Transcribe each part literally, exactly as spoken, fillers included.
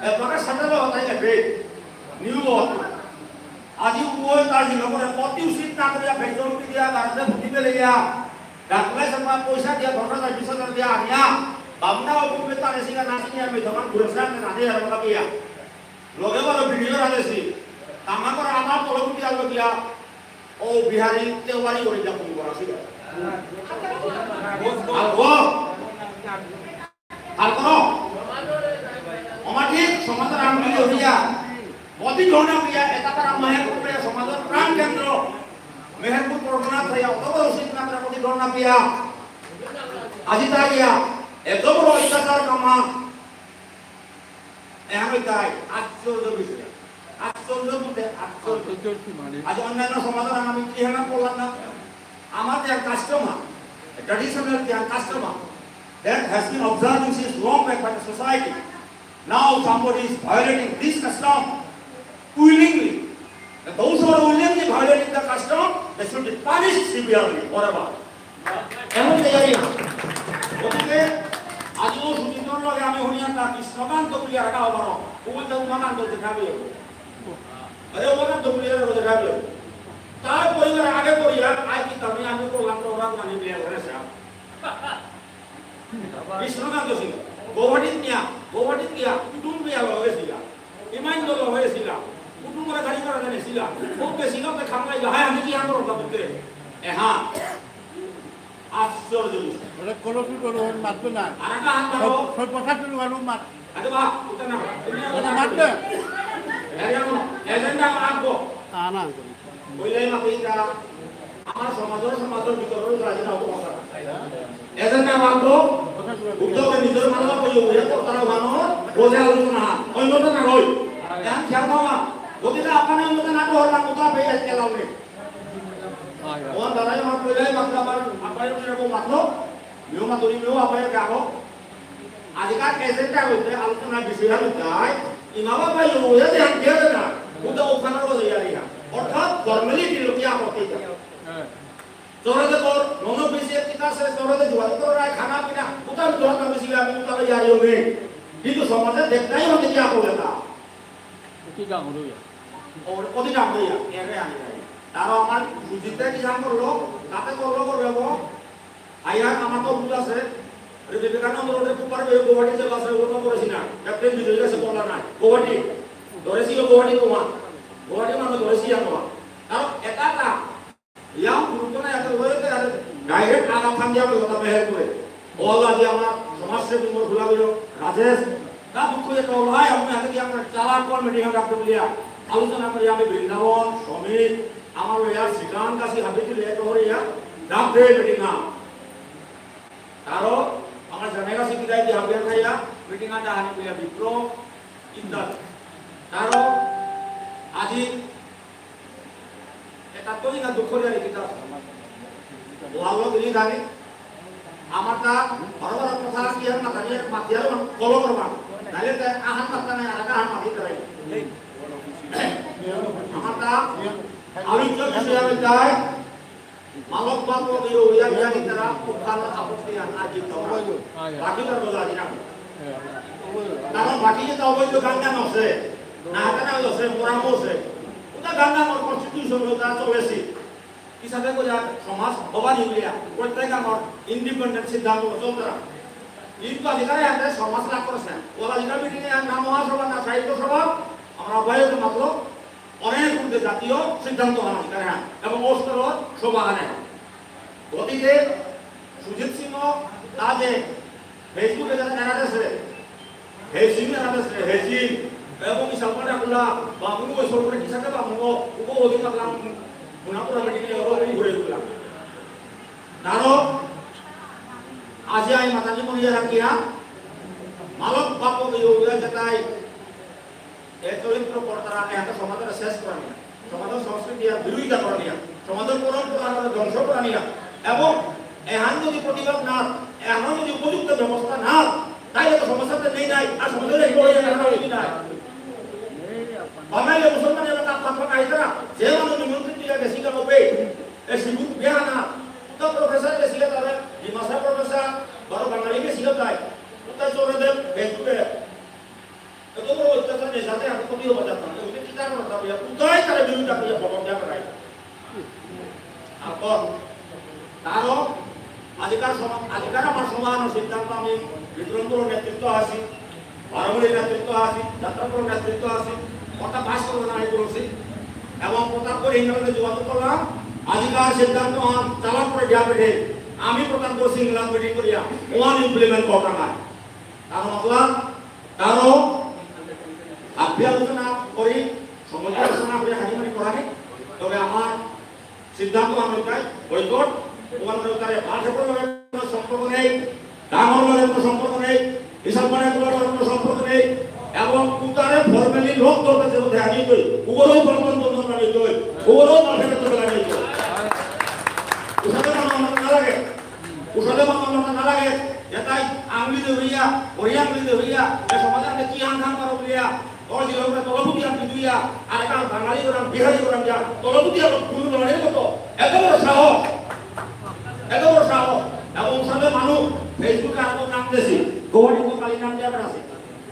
এবাকা সাতালো হতাই গেছে। নিউ বল। আজি উভয় তার জিলো করে অতি উচিত না করিয়া ভেজন দিয়া গাড়িতে বুদ্ধি পেলে ইয়া। ডাকলে সব পয়সা দিয়া দশ হাজার বিশ হাজার দিয়া আনিয়া। বামনা ও বুঝবে তার এসিকা নাচি নিয়ে আমি তখন ঘুরে সামনে না দিয়ে আর বাবা বিয়া। লগে বড় ভিডিও রাখেছি। তামা করে আমার তলব দিয়া লগিয়া। ও বিহারি তেওয়ারি করে যা ফোন করা ছিল। আর গো। আর গো। অমাটি সমাজর আমি হইয়া। অতি ধরনা পিয়া, এটা তারা মেহেরপুর পিয়া সমাজর প্রাণ কেন্দ্র। মেহেরপুর পরগনা থাইয়া অত বড় উচিত না তারা অতি ধরনা পিয়া। আজি তাই ইয়া। এত বড় অত্যাচার কামা। এহান হইতাই আশ্চর্য বিষয়। আশ্চর্য বলতে আশ্চর্য। আশ্চর্য কি মানে? আজ অন্যান্য সমাজর আমি কি হেনা করলাম না? আমার যে কাস্টমার, ট্র্যাডিশনাল যে customer, that has been observing since long back by the society. Now somebody is violating this custom willingly. And those who are willingly violating the custom, they should be punished severely forever. এমন তৈরি না। গতিকে আজিও সুচিন্তর লগে আমি শুনিয়া তা কৃষ্ণকান্ত বুলিয়া রাখা হবার। কুবুল তো উমাকান্ত দেখা পেয়ে। আরে উমাকান্ত বুলিয়া রাখা দেখা পেয়ে। তার পরিবার আগে পড়িয়া আই কি তামি আমি করলাম তো ওরা মানে বিয়া করে সে। কৃষ্ণকান্ত সিংহ। গুয়াহাটিত নিয়া, গুয়াহাটিত গিয়া, কুটুম বিয়া লগে গেছিলা। ইমাইন দল হয়েছিলা। কুটুম করে গাড়ি করে জানেছিলা। খুব বেশি লোক খামলাই যায়, আমি কি আমার কথা বলতে? এ হ্যাঁ। আশ্চর্য বিষয়। ওরা কলসি করে ওর মাতবে না। আর একটা হাত বাড়াও। সব, সব কথা তুলে ওর মাত। আরে বাহ, ওটা না। ওটা মাতবে। এজেন্ডা রাখবো। না, না। কইলাই মাতে ইতা আমার সমাজর, সমাজর ভিতরে রাজি না হবো কথা। এজেন্ডা রাখবো। উদ্যোগে নিজের মানুষ কই হইয়া করতারা ভানো, বোঝে আলোচনা। অন্যটা না রই। এখন খেয়াল বাবা, যদি না আপনার অন্যটা না তো হলাম, কোথা পেয়ে আজকে লাউনে। ওর দাদাই আমার কইলাই মাতলো, আমার আব্বাই ওই রকম মাতলো, মিও মাতুরি মিও আব্বাই গাবো। আজিকার এজেন্ডা হইতে আলোচনা বিষয় হইতে ইমামা ভাই ওয়া যে আগে না, ওটা ওখানে রোজা ইয়ারিয়া। অর্থাৎ ফর্মালিটি লোকে আপত্তি। চরতে তোর মনো বেশি কিতা সে চরতে জোয়ারি তোর রায় খানা পিনা, ওটা জোয়ার না বেশি আমি ওটা ইয়ারি হবে। কিন্তু সমাজে দেখতেই হবে কি আপত্তি না। কি কাম হলো ইয়া? ওর অধিকার হইয়া, এরে আমি নাই। তারা আমার সুজিতে কি কাম করলো, তাতে করলো করবে গো। আইয়া আমার তো ভুল আছে। আরে বিবেকানন্দ রোডে কুপার বে গুয়াহাটি যে বাসে ওটা করেছি না। ক্যাপ্টেন বিজয় কাছে বলা নাই। গুয়াহাটি। ধরেছিল গুয়াহাটি তোমার। গুয়াহাটি মানে ধরেছি আমরা। কারণ এটা না। ইয়াম গুরুত্ব না এটা রয়েছে আর ডাইরেক্ট আঘাত খান দিয়ে আমরা কথা বের করে। ওলা যে আমার সমাজসেবী মোর ভুলা হইল রাজেশ। তা দুঃখ যে তো হয় আমি আগে কি আমরা চালা কোন মিটিং ডাকতে বলিয়া। আলোচনা করি আমি বৃন্দাবন, সমীর, আমার লয়া শ্রীকান্ত কাশি হাবিকে লয়া তো হরিয়া ডাকতে মিটিং না। তারও আমার জানাই আছে কি দায় দিয়ে হাবিয়ান খাইয়া মিটিং আটা হানি পেয়া বিপ্লব ইত্যাদি। তারও আজি এটা তো ইনা দুঃখ দিয়ে লিখিত আছে। ওয়ালো দিলি জানি আমার তা বড় বড় কথা কি আর মাথা দিয়ে মাতিয়ার কল করবা। নাইলে তে আহান মাথা নাই আর আহান মাথি তাই। আমার তা আলোচ্য বিষয় আমি তাই মালক বাক্য বিরোধিয়া জ্ঞানী তারা উত্থান আপত্তি আন আর কি তো। বাকি তো বোঝা যায় না। কারণ বাকি যে তাও বলতো গাঙ্গা নসে, না হাতে না লসে, মোরা মোসে। ওটা গাঙ্গা আমার কনস্টিটিউশন ওটা চলেছি। কিসাদে করে সমাজ হবা নিউলিয়া, প্রত্যেক আমার ইন্ডিপেন্ডেন্ট সিদ্ধান্ত চলতারা। কিন্তু আজিকালি আমরা সমাজ লাভ করেছে। ওরা আজিকাল মিটিং এ না মহাসভা না সাহিত্য সভা, আমরা বাইরে মাত্র অনেক ঊর্ধ্বে জাতীয় সিদ্ধান্ত আনা দরকার, হ্যাঁ, এবং অস্ত্র সভা আনে। গতিকে সুজিত সিংহ তা যে Facebook এ যারা এরা দেশে, হেজিং এরা দেশে, হেজিং, এবং ইসালপাটা খোলা, বাবু ওই সরকারে কি সাথে বাবু, উপ অধিক লাগলাম, গুণাপুরা মিটিং এ ওরা ঘুরে ঘুরলাম। তারও আজি আমি মাতানি মরিয়া রাখিয়া, মালক বাপক ইউরিয়া যেটাই এ চরিত্র কর্তারা এহাতে সমাজের শেষ করানিয়া, সমাজের সংস্কৃতি আর বিরোধিতা করানিয়া, সমাজের পরম্পরা আর ধ্বংস করানিয়া, এবং এহান যদি প্রতিবাদ না, এহান যদি উপযুক্ত ব্যবস্থা না, তাইলে তো সমস্যা তো নেই নাই, আর সমাজের এই বড় জায়গা নেই নাই। বাঙালি মুসলমান এলাকা আপনার আইতারা, যে মানুষ নিমন্ত্রিত ইয়া গেছি গা ওপে, এ শিবুর বিয়া না, তো প্রফেসর গেছি গা তারা, ডিমাসা প্রফেসর, বড় বাঙালি গেছি গা তাই, উত্তর চোরদের, বেকুবে, এত অত্যাচার নেশাতে আমি কবি হবা যাতাম। তো ওকে চিন্তা করতাম, ইয়া, উদয় তারা বিরুদ্ধে আপনি প্রবন্ধ করাই। তারপর তারও আজিকার সমা-, আজিকার আমার সমাধান সিদ্ধান্ত আমি বিক্রমপুর নেতৃত্ব আছি, বারোমুড়ি নেতৃত্ব আছি, যাত্রাপুর নেতৃত্ব আছি, কথা পাস করবো না, আমি বলছি। এবং প্রতাপগড় ইংল্যান্ডে যোগাযোগ করলাম, আজিকার সিদ্ধান্ত আমার চালান করে দিয়া পেঠে, আমি প্রতাপগড় ইংল্যান্ড মিটিং করিয়া ওয়ান ইমপ্লিমেন্ট করতাম না। তার মতলব, তারও আভ্যে আলোচনা করি, সমালোচনা করে হাজিমানি করানি, তবে আমার সিদ্ধান্ত আমি তাই বয়কট, তোমার তারে বাসের লগে কোনো সম্পর্ক নেই, ডাঙর লগে কোনো সম্পর্ক নেই, হিসাব মানে কোনো লগে কোনো সম্পর্ক নেই, এবং উতারে ফর্মালি লোক দরকার যে মধ্যে আমি কই, উগরও বর্তন বন্ধন আমি কই, উগরও বাসের তো বেলা নেই কই। উসাদে মানা আমার না লাগে, উসাদে মানা আমার না লাগে, এটাই আঙুলি দে হইয়া, বড়ি আঙুলি দে হইয়া, এ সমাজে আমি কি আনখান পারো বুলিয়া, ওর জিরো করে তলবুতি আর বিদুইয়া, আর একটা বাঙালি ওরাম, বিহারি ওরাম যা, তলবুতি আর কোনো লড়াই করতো। এত বড় সাহস, এত বড় সাহস। এবং সামনে মানুষ Facebook-এ আর নাম দেসি, গুয়াহাটি তো কালি নাম দেওয়া আছে।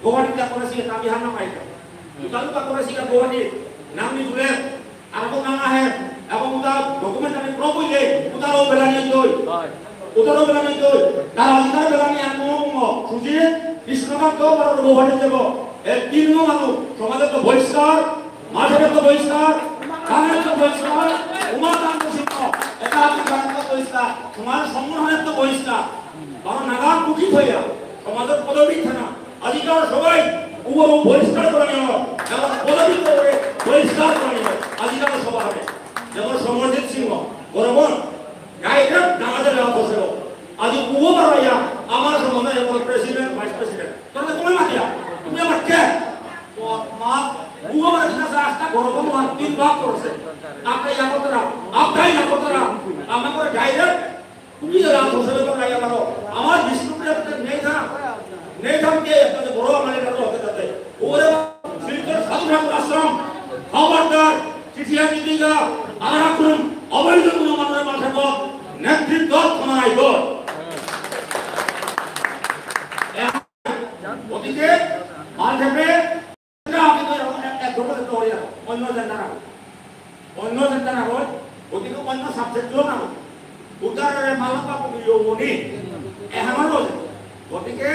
গুয়াহাটি যা করেছি, তা বিহার না পাইতো। তালুকা করেছি, গুয়াহাটি নাম নি তুলে, আর তো নাম আহে, এবং উদার document আমি প্রবইলে, উদারও বেলা নিয়ে দই। উদারও বেলা নিয়ে দই। তার অধিকার বেলা নিয়ে আমি মম মম। সুজিত, কৃষ্ণকান্ত, বারো রোবহাটে যাব। এ তিন মানুষ, সমাজের তো বহিষ্কার, মাঠের তো বহিষ্কার, গানের তো বহিষ্কার, উমাকান্ত সিংহ, এটা আপনি গানের তো বহিষ্কার, তোমার সংগঠনের তো বহিষ্কার। বারো নাগা কুকি হইয়া, সমাজের পদবী থানা, আজিকার সবাই উগো বহিষ্কার করা নিয়ে, এবং পদবী করে বহিষ্কার করা নিয়ে, আজিকার সভা হবে। যেমন সমরজিৎ সিংহ, গরবন, গাইডার নামাজের রাত বসে। আজ উগো বাড়াইয়া, আমার সমাজে এখন president, vice president। তাহলে তুমি মাতিয়া, তুমি আমার কে? তো মা, উগো বাড়াইয়া রাস্তা গরবন তিন ভাগ করেছে। আপনি ইয়া করতে না, আপনি ইয়া করতে না। আমার করে direct তুমি যে রাত হোসেনের কথা ইয়া করো, আমার বিষ্ণুপ্রিয়া নেই থাম, নেই থাম কে, আপনাদের বড় আমার এটা হতে যাতে। ওরে শিলচর সাধু ঠাকুর আশ্রম, খবরদার, চিঠিয়া চিঠিকা, আরাকুম, অবৈধ কোনো মানুষের মাথার পর নেতৃত্ব ক্ষমায় গো। গতিকে মালঠেপে আমি তো এখন এক, এক ঘন্টা ধরে অন্য agenda রাখো। অন্য agenda রাখো, গতিকে অন্য subject ও না। উদাহরণে মালাপা কবি যৌবনী, এহানো রয়েছে। গতিকে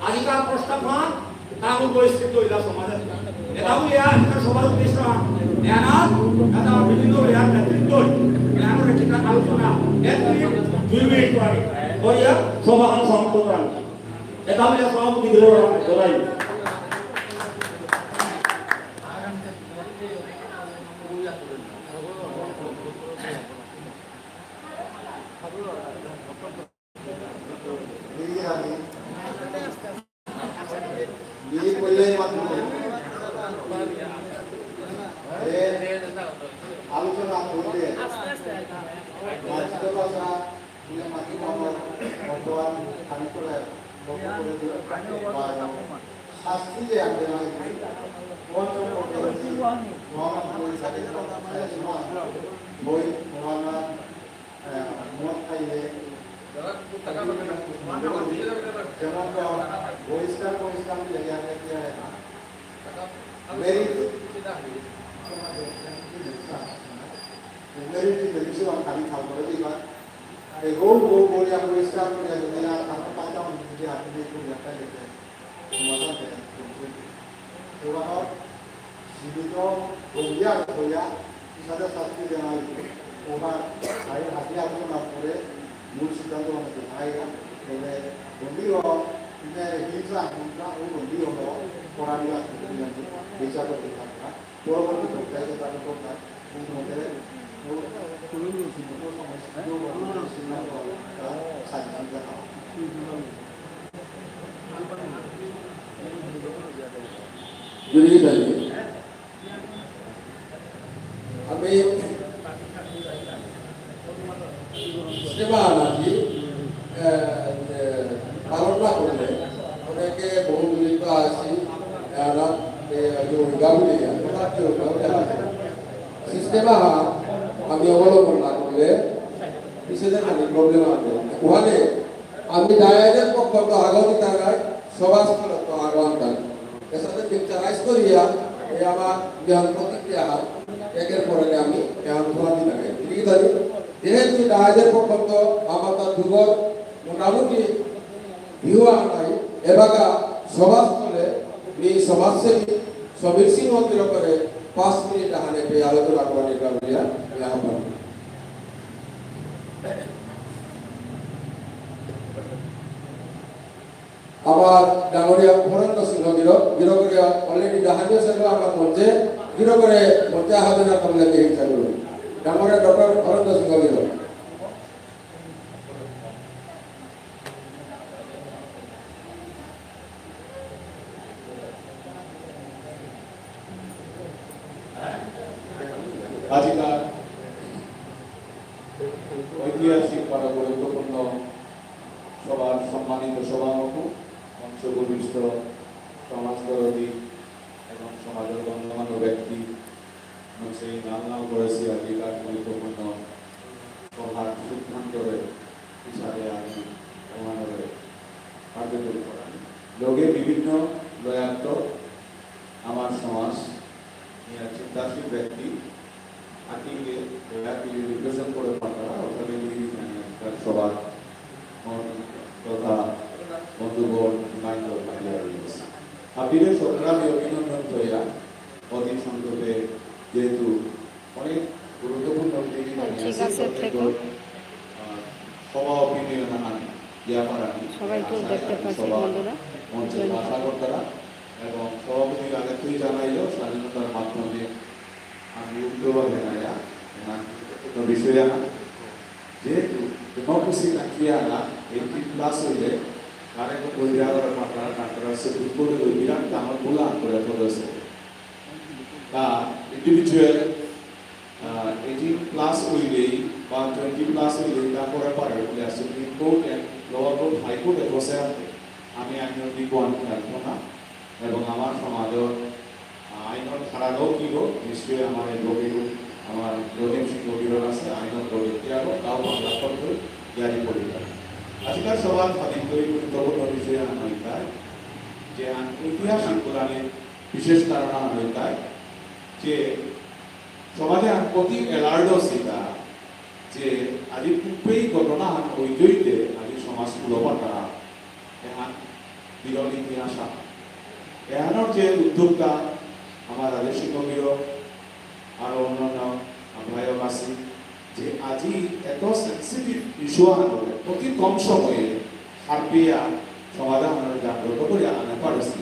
আজিকার প্রস্তাবহান তাহুর বহিষ্কৃত হইলা সমাজে। এটা বুলিয়া আজিকার সবার উদ্দেশ্য, এহানাত, এটা বিভিন্ন ইয়ার নেতৃত্ব, এহানোর একটা আলোচনা, এক মিনিট, দুই মিনিট করে, করিয়া সভাহান সমাপ্ত করা। এটা বুলিয়া সভাপতি গিরকরে জনাই। আলোচনা করতে মাতৃভাষা, মাতৃভাষা বর্তমান খানিক করে লক্ষ্য করে দিল। শাস্তি যে আন্দোলন, পঞ্চম পদ্ধতি, মহান পরিষদে, মহান বই, মহান, আহ, মত খাইলে, যেমন তো বহিষ্কার, বহিষ্কার মিলে গিয়ে আমরা কি হয় না? মেরিট, মেরিট কি বেশি আমি খালি খাল করে দিবা। এই গো, গো, গো, ইয়া বহিষ্কার করে দিলা, তারপর পাঁচটা মিনিট দিয়ে আপনি এই করে একটা লিখে। সমাধান দেয়। এবার জীবিত বন্দিয়া হইয়া কিসাদে শাস্তি দেওয়া হয়েছে। ওবার আইন হাতে আলোচনা করে মূল সিদ্ধান্ত আমাদের আইয়া, তবে বন্দি হওয়া, মানে হিংসা, হিংসা ও বন্দি হওয়া, করা নিয়ে আসতে বিচার করতে থাকবে। পরবর্তী পর্যায়ে যেটা আমি করতাম, জুড়ি যাই। আমি সেবা নাকি, আহ, যে পালন না করলে অনেকে বহু দূরে তো আসি, আহ, রাত, এ, যে ওই গাবুলিয়া, ওটা কি ওই গাবুলিয়া? System আহা, আমি অবলম্বন না করলে পিছনে খালি problem আসবে। ওখানে আমি ডায়াজের পক্ষত আগামী তারায় সভাস্থল তো আগাম তাই। এসাদে পিকচারাইজ করিয়া এই আমার জ্ঞান প্রতিক্রিয়া হার একের পরে আমি জ্ঞান ফলানি লাগে। ঠিক আছে? যেহেতু ডায়াজের পর্যন্ত আমার তার দুগর মোটামুটি ভিউ আনাই, এবাকা সভাস্থলে এই সমাজসেবী সমীর সিংহ গিরকরে পাঁচ মিনিট আহানে পেয়ে আলোচনা করানি কাবুলিয়া আমি আহ্বান করি। আমার ডাঙরিয়া হরেন্দ্র সিংহ গিরক, গিরকরে already ডাহানিয়া সেগুলো আমার মঞ্চে, গিরকরে মঞ্চে হাজিরা করলে যে হিংসা করুন। ডাঙরিয়া ডক্টর হরেন্দ্র সিংহ গিরক। আজিকার ঐতিহাসিক বারো গুরুত্বপূর্ণ সভার সম্মানিত সভাপতি, মঞ্চে উপবিষ্ট সমাজদরদী এবং সমাজর গণ্যমান্য ব্যক্তি, মঞ্চে নাম নাম করেছি আজিকার গুরুত্বপূর্ণ সভার সিদ্ধান্তরে হিসাবে আমি ওনাদের কার্যকরী করানি। লগে বিভিন্ন লয়াত্ত আমার সমাজ নিয়ে চিন্তাশীল ব্যক্তি, আকিকে দয়া করে রিপ্রেজেন্ট করে পাঠারা, ওখানে নিয়ে জানিয়ে তার সবার মন তথা বন্ধুবর রিমাইন্ডার পাঠিয়ে দিয়েছে। হাবিরে সক্রামে অভিনন্দন হইয়া অতি সংক্ষেপে যেহেতু অনেক গুরুত্বপূর্ণ দিন ঠিক আছে, থেকো। আহ, সভা অপিনিয়ন আহান ব্যাপার আমি সবাইকে আশা দেখতে পাচ্ছি সভা বন্ধুরা। মঞ্চে আশা করতারা এবং সভাপতি আগে তুই জানাইল স্বাধীনতার মাধ্যমে আমি উত্তরভাবে নাইয়া এহান গুরুত্বপূর্ণ বিষয় আহান। যেহেতু ডেমোক্রেসি কাকিয়া না এইটিন প্লাস হইলে কারেন্ট বৈরাগর মাত্রা ডাক্তার সুপ্রিম কোর্টে ওই বিরাট ডাঙর ভুল আন করে ফেলেছে। তা ইন্ডিভিজুয়াল, আহ, এইটিন প্লাস হইলেই বা টোয়েন্টি প্লাস হইলেই তা করে পারে বলে supreme court and lower court, high কোর্টে বসে আছে। আমি আইনের দিক আনতে পারবো না এবং আমার সমাজের, আহ, আইনের ধারারও কি হোক, নিশ্চয়ই আমার অ্যাডভোকেট, আমার রহিম সিংহ গিরক আছে, আইনের অ্যাডভোকেট কি আরো তাও বাংলা করতে জারি করি। আজিকার সভা স্বাধীন করে গুরুত্বপূর্ণ বিষয় আনা হইতায় যে আন-, ঐতিহাসিক পুরাণে বিশেষ কারণ আনা হইতায় যে সমাজে আন অতি অ্যালার্ট আছে তা যে আজি পূর্বেই ঘটনা আন হইতে হইতে আজি সমাজ পুরোপাটা এহান বিরল ইতিহাস আহান। এহানর যে উদ্যোক্তা আমার রাজেশ সিংহ গিরক, আরো অন্যান্য ভাইও আছি, যে আজি এত সেন্সিটিভ ইস্যু আহান অতি কম সময়ে হারপিয়া সমাধান জাগ্রত করে আনা পারেছি।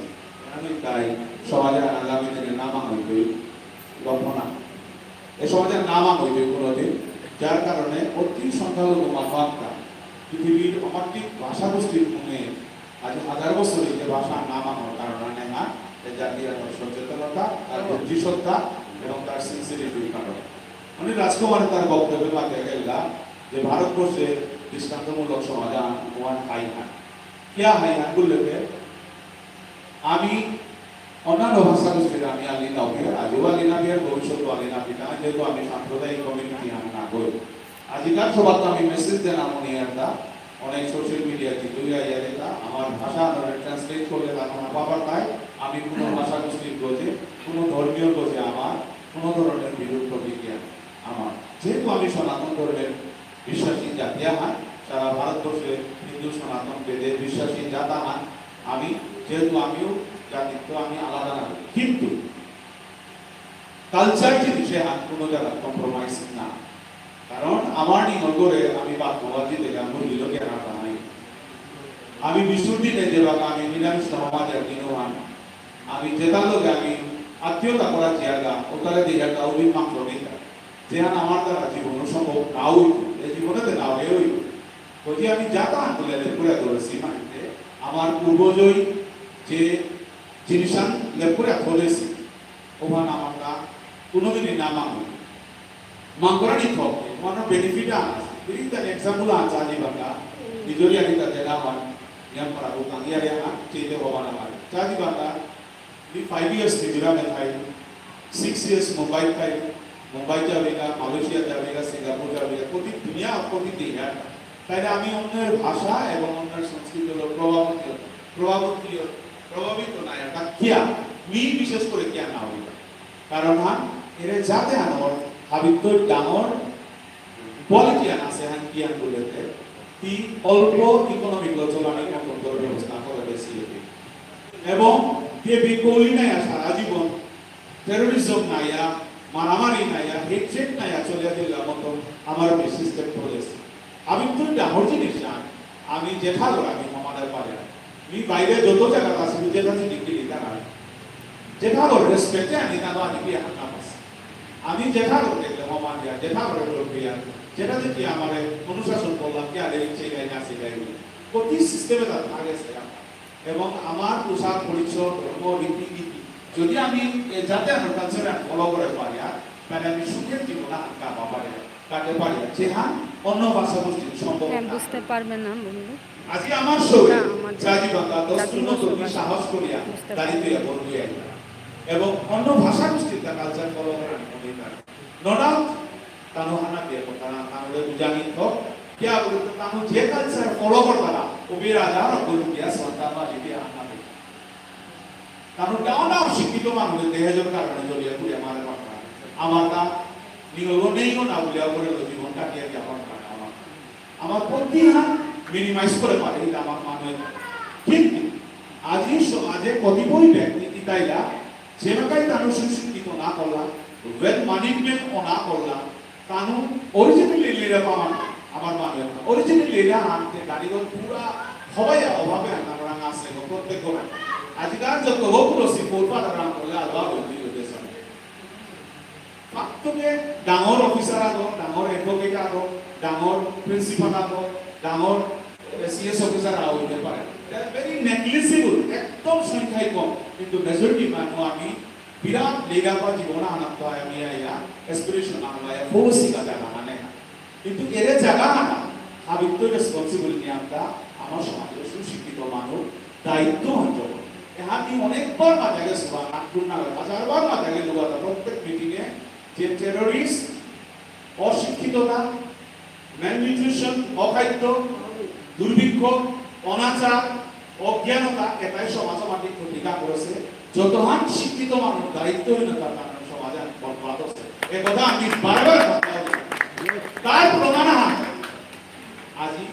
আমি তাই সমাজে আগামী দিনে নাম আনতে লক্ষণা। এ সমাজে নাম আনতে কোনোদিন, যার কারণে অতি সংখ্যালঘু মাতোয়াক্কা পৃথিবীর অমাত্রিক ভাষাগোষ্ঠীর মনে আজ হাজার বছর এই যে ভাষার নাম আমার কারণ আনে না, এ জাতি আমার সচেতনতা, তার বুদ্ধিসত্তা এবং তার সিনসিরিটির কারণ। উনি রাজকুমারে তার বক্তব্যে মাতে গেলা যে ভারতবর্ষে দৃষ্টান্তমূলক সমাধান ওয়ান হাই হান। কিয়া হাই হান বললে আমি অন্যান্য ভাষাগোষ্ঠীর আমি আলি না বিয়ার, আজিও আলি না বিয়ার, ভবিষ্যতে আলি না বিয়ার, যেহেতু আমি সাম্প্রদায়িক কমিউনিটি আমি না করি। আজিকার সবার তো আমি মেসেজ দেন আমি একটা অনেক সোশ্যাল মিডিয়া জিতুইয়া ইয়ারে তা আমার ভাষা আমরা ট্রান্সলেট করলে তা আমার বাবার তাই আমি কোনো ভাষাগোষ্ঠীর গজে, কোনো ধর্মীয় গজে আমার কোনো ধরনের বিরূপ প্রতিক্রিয়া আমার। যেহেতু আমি সনাতন ধর্মের বিশ্বাসী জাতি আহান, সারা ভারতবর্ষে হিন্দু সনাতন বেদে বিশ্বাসী জাত আহান, আমি যেহেতু আমিও জাতিত্ব আমি আলাদা না, কিন্তু কালচার জিনিসে আর কোনো জায়গা কম্প্রোমাইজ না। কারণ আমার নিঙল করে আমি বাদ মাওয়া জিতে গেলাম, মুরগি লোকে আর নাই। আমি বিষ্ণুর দিনে যে বাবা আমি নিরামিষ সমাজ একদিনও আনি। আমি যেটা লোকে আমি আত্মীয়তা করা চেয়ারগা, ওটারে দিয়ে একটা অভিমান করে দিতাম। যেহান আমার দ্বারা জীবনও সম্ভব না হইত, এই জীবনে তো না হয়ে হইত। যদি আমি যাতা আন্দোলনে করে ধরেছি মাটিতে, আমার পূর্বজই যে জিনিসান লেপুরে ধরেছি, ওখানে আমার তা কোনোদিনই না মাঙ। মাঙ করা নি থক, তোমার বেনিফিট আন আছে। এই তার এক্সাম্পল আন চা দিবাকা, নিজরি আনি তা দেনা মান, ইয়াম পারা বুকাং ইয়ারে আন, চেতে হবা না মান। চা দিবাকা, মি ফাইভ ইয়ার্স মিজোরামে থাই, সিক্স ইয়ার্স মুম্বাই থাই, মুম্বাই যাবেগা, মালয়েশিয়া যাবেগা, সিঙ্গাপুর যাবেগা, প্রতি দুনিয়া, প্রতি দেশ। তাইলে আমি অন্যের ভাষা এবং অন্যের সংস্কৃতি হলো প্রভাবিত, প্রভাবিত প্রভাবিত না এটা কিয়া, মি বিশেষ করে কিয়া না হইল? কারণ হা, এরে যাতে আনোর হাবিত ডাঙর কোয়ালিটি আন আছে হান কিয়া বুলেতে, তি অল্প ইকোনমিক চলানি মতন করে ব্যবস্থা করে বেশি হইতে। এবং কে বিকলি নাই সারা জীবন টেরোরিজম নাইয়া, মারামারি নাইয়া, হেট্রেড নাইয়া চলিয়া দিলা মতন আমার সিস্টেম পড়েছে। আমি তো ডাঙর জিনিস না, আমি জেঠালো আমি সমাধান পারে। আমি বাইরে যত জায়গা আছে, আমি জেঠা জিনিস কিনি তারা। জেঠালো রেসপেক্টে আমি তানো আমি বিয়া হান্না পাস। আমি জেঠালো দেখলে সমান দিয়া, জেঠালো লোক দিয়া, যেটা যদি আমার অনুশাসন করলাম কি আরে সেই গাই না সেই গাই। প্রতি সিস্টেমে তার আগে সেরা। এবং আমার পোশাক পরিচ্ছদ, ধর্ম, রীতিনীতি, যদি আমি এ জাতে আমার কালচারে ফলো করে পারি, আর তাহলে আমি সুখের জীবন আর কাটা পারি, কাটে পারি, যেহান অন্য ভাষা গোষ্ঠীর সম্ভব হ্যাঁ, না। বুঝতে পারবে না, বন্ধু। আজি আমার সৌরে না, আমার জাতি বাংলা দশ জাতি উন্নত বসবাস সাহস করিয়া বুঝতে দাঁড়িয়ে পারবে। বন্ধু আইলা। এবং অন্য ভাষা গোষ্ঠীর তা কালচার ফলো করে আমি মনে করি। No doubt, তানু হানা বিয়া কথা, তানুরে বুঝানি তো, কিয়া বুলে তো তানু যে কালচার ফলো করতারা, ও বিয়া রাজা আর বলু বিয়া সন্তান বা বিয়া হানা বিয়া। তানু ডাউন ডাউন শিক্ষিত মানুষ দেহে জন কারণে জড়িয়ে পুড়ে মারে মারতা। আমার তা নিগল নেই গো না বুলিয়া করে লো জীবন কাটিয়ে দিয়ে আমার কারণে আমার। আমার প্রতি হান মিনিমাইজ করে পারে এটা আমার মানে। কিন্তু আজি সমাজে কতিপয় ব্যক্তি কিতাইলা যেবাকাই তানু সুশিক্ষিত না করলা, ওয়েলথ ম্যানেজমেন্ট ও না করলা, তানু অরিজিনালি লেডার পামান আমার মানে। অরিজিনালি লেডার আনতে গাড়িগর পুরা হবাইয়া অভাবে আনা করা আছে গো প্রত্যেক ঘরে। আজিকাল যত গো পুরো সি ফোর পাতা রাম করলে আলবা বলতে হইতে সামনে। ফাত্তুকে ডাঙর অফিসার আগো, ডাঙর অ্যাডভোকেট আগো, ডাঙর প্রিন্সিপাল আগো, ডাঙর সিএস অফিসার আগো হইতে পারে। They are very negligible, একদম সংখ্যায় কম, কিন্তু মেজরিটি মানু আমি বিরাট লেডার বা জীবন আনাত আমি আইয়া, অ্যাসপিরেশন আনলাইয়া, ফৌসি কাজা না মানে। কিন্তু এরে জায়গা আনা, হাবিত্ত রেসপন্সিবিলিটি আমরা, আমার সমাজের সুশিক্ষিত মানুষ, দায়িত্ব অঞ্চল। এহান মি অনেকবার মাঝে গেছি, বা নাগপুর না, হাজারবার মাঝে গেছি, বা প্রত্যেক মিটিং এ যে টেররিস্ট, অশিক্ষিততা, ম্যালনিউট্রিশন, অখাদ্য, দুর্ভিক্ষ, অনাচার, অজ্ঞানতা, এটাই সমাজ আমাদের ক্ষতিকা করেছে। যতহান শিক্ষিত মানুষ দায়িত্বহীনতার কারণে সমাজে বরবাদ হচ্ছে। এ কথা আমি বারবার কথা বলি। তার প্রমাণ আহান আজি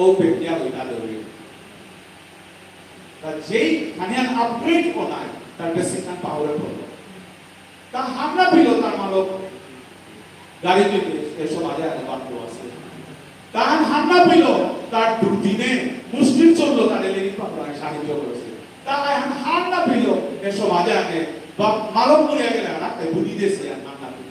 ও পেটিয়া হইতা দেবে। তা যেই খানিয়ান আপগ্রেড কো নাই, তার বেসিক খান পাহরে পড়ল। তা হামলা পিল তার মালক গাড়ি তুলতে এ সমাজে আগে বাধ্য আছে। তার হামলা পিল তার দুর্দিনে মুশকিল চলল, তার লেরি পাকড়ায় সাহায্য করেছে। তা এখন হামলা পিল এ সমাজে আগে বা মালক মরিয়া গেলে না, তাই বুদ্ধি দেশে আর হামলা পিল।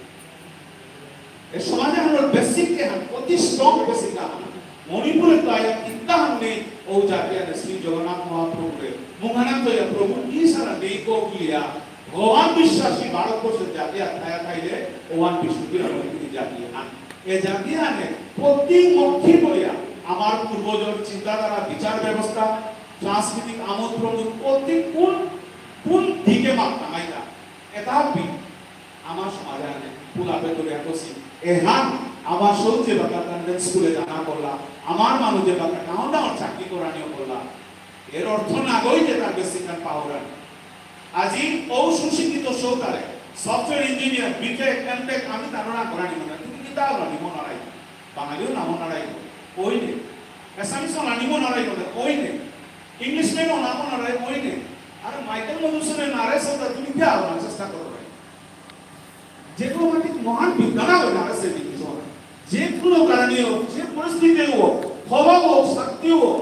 এ সমাজে আমার বেসিক কে হান, অতি স্ট্রং বেসিক আহান। মণিপুরে তো আয়া কিত্তা হান নেই, ও জাতি আনে শ্রী জগন্নাথ মহাপ্রভুরে। মুখানান্ত ইয়া প্রভু কি সারা নেই কো বুলিয়া, ভগবান বিশ্বাসী ভারতবর্ষের জাতি আর থায়া থাইলে, ওয়ান বিষ্ণুপ্রিয়া মণিপুরী জাতি হান। এ জাতি আনে প্রতি মক্ষী বলিয়া, আমার পূর্বজর চিন্তাধারা, বিচার ব্যবস্থা, সাংস্কৃতিক আমোদ প্রমোদ, প্রতি কোন, কোন দিকে মাত্রা নাই তা। এটা বি-, আমার সমাজে আনে, পুলা পেটুরে আকসি। এহান, আমার সৌজে বাকা কান্ডেন স্কুলে জানা করলা, আমার মানু যে বাকা ডাঙর ডাঙর চাকরি করানিও করলা। এর অর্থ না গই যে তার বেসিক খান পাওরানি। আজি ও সুশিক্ষিত সৌতারে, সফটওয়্যার ইঞ্জিনিয়ার, বিটেক, এমটেক, আমি তার না করানি মনে, তুমি কি তাও রানি মনে রাই? বাঙালিও নাম নারাই, ওই নে। এসামিস নানি মনে রাই, ওই নে। ইংলিশ মেন নাম নারাই, ওই নে। আরে মাইকেল মধুসূদন নারাই সৌতা, তুমি কি আওয়ার চেষ্টা করো ভাই? যে কোনো মাটি মহান বিজ্ঞান আলো নারাই সে বিজ্ঞান। যে কোনো কারণে হোক, যে পরিস্থিতি হোক, ক্ষমা হোক, শাক্তি হোক,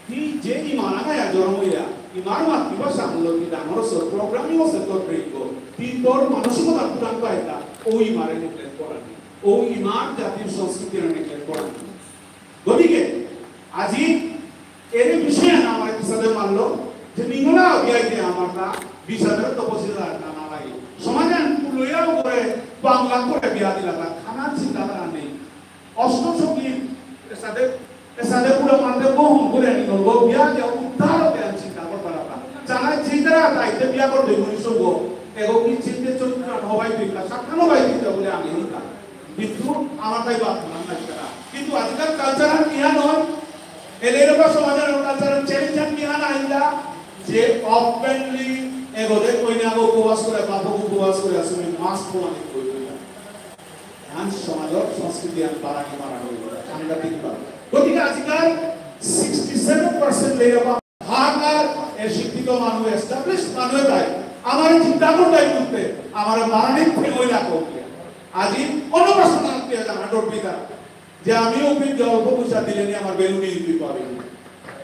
তি যে ইমার আগায়া জন্ম ইয়া, ইমার মাতৃভাষা মূলত তি ডাঙর সর, প্রোগ্রামিং ও সেক্টর ব্রেক গো, তি তোর মানসিকতা পুরান পাইতা, ও ইমারে নেগলেক্ট করানি, ও ইমার জাতির সংস্কৃতি নেগলেক্ট করানি। গতিকে, আজি এরে বিষয়ে না আমার পিছাদে মারলো, যে নিঙলা বিয়াইতে আমার তা বিশ হাজার তপশিদার না লাগে। সমাজে আমি পুলইয়া করে বাংলা করে বিয়া দিলা তা খানার চিন্তাধারা নেই। অষ্টম সঙ্গী এসাদে, এসাদে পুরো মানতে বহু ঘুরে নিল, গো বিয়া যে উদ্ধার হবে আমি চিন্তা করতে পারতাম। জানাই চিন্তা রাখা, এতে বিয়া করতে মনি সঙ্গ, এগো কি চিন্তে চরিত্র হবাই দিতা, সাক্ষাৎ হবাই দিতা বলে আমি নিতাম। কিন্তু আমার তাই বাপ মা নাই তারা। কিন্তু আজকাল কালচার আর কিয়া নয়, এলে এরকম সমাজের কালচার চ্যালেঞ্জ আর কিয়া না আইলা, যে openly এগোদে কইনা গো উপবাস করে, বাপক উপবাস করে আসলে মাস প্রমাণিত করে দিলাম। আন সমাজর সংস্কৃতি আন বাড়ানি মারা হইল, সাংঘাতিক ভাবে। গতিকে আজিকার sixty seven percent লেখা হাহাকার, এ শিক্ষিত মানুষ, established মানুষ তাই আমার চিন্তা করতে করতে আমার মারানি ফেমই লাগবে। আজি অন্য পার্সোনাল পেয়ে যান হাডোর পিতা যে আমিও কিন্তু অল্প পয়সা দিলে নিয়ে আমার বেলুনি ইউপি পাবে।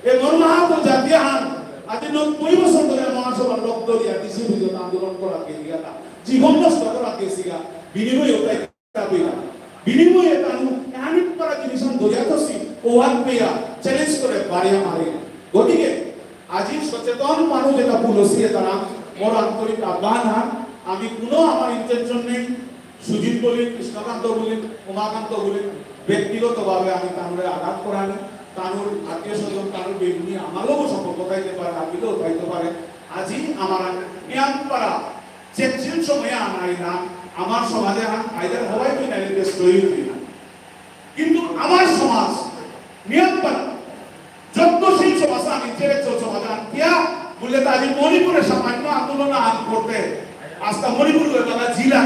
এ মর্মাহত জাতি আহান, আজি নব্বই বছর ধরে মহাসভার লোক ধরিয়া ডিসি বিজত আন্দোলন করা গেছিগা, জীবন নষ্ট করা গেছিগা, বিনিময়ে ওটাই চাপিলা। বিনিময়ে তানু এহানিত করা জিনিস ধরিয়া থসি, ওয়ান পেয়া চ্যালেঞ্জ করে বাড়িয়া মারে। গতিকে আজি সচেতন মানুষ যেটা পুলসি তারা মোর আন্তরিক আহ্বান হান, আমি কোনো আমার ইন্টেনশন নেই, সুজিত বলি, কৃষ্ণকান্ত বলি, উমাকান্ত বলি, ব্যক্তিগতভাবে আমি তানুরে আঘাত করানি, তানুর আত্মীয় স্বজন, তানুর বেগুনি আমারও সম্পর্ক থাকতে পারে, আপিলেও থাকতে পারে। আজি আমার নিয়ামপাড়া চেকচিল সময় আনাই না, আমার সমাজে হান আইদার হওয়াই তুই নাইলে দেশ তৈরি তুই না। কিন্তু আমার সমাজ নিয়ামপাড়া যত্নশীল সমাজ আমি চেরেছ সমাজ আন কিয়া বললে তা আমি মণিপুরে সামান্য আন্দোলন আন করতে আস্তা মণিপুর হয়ে গেল জিলা।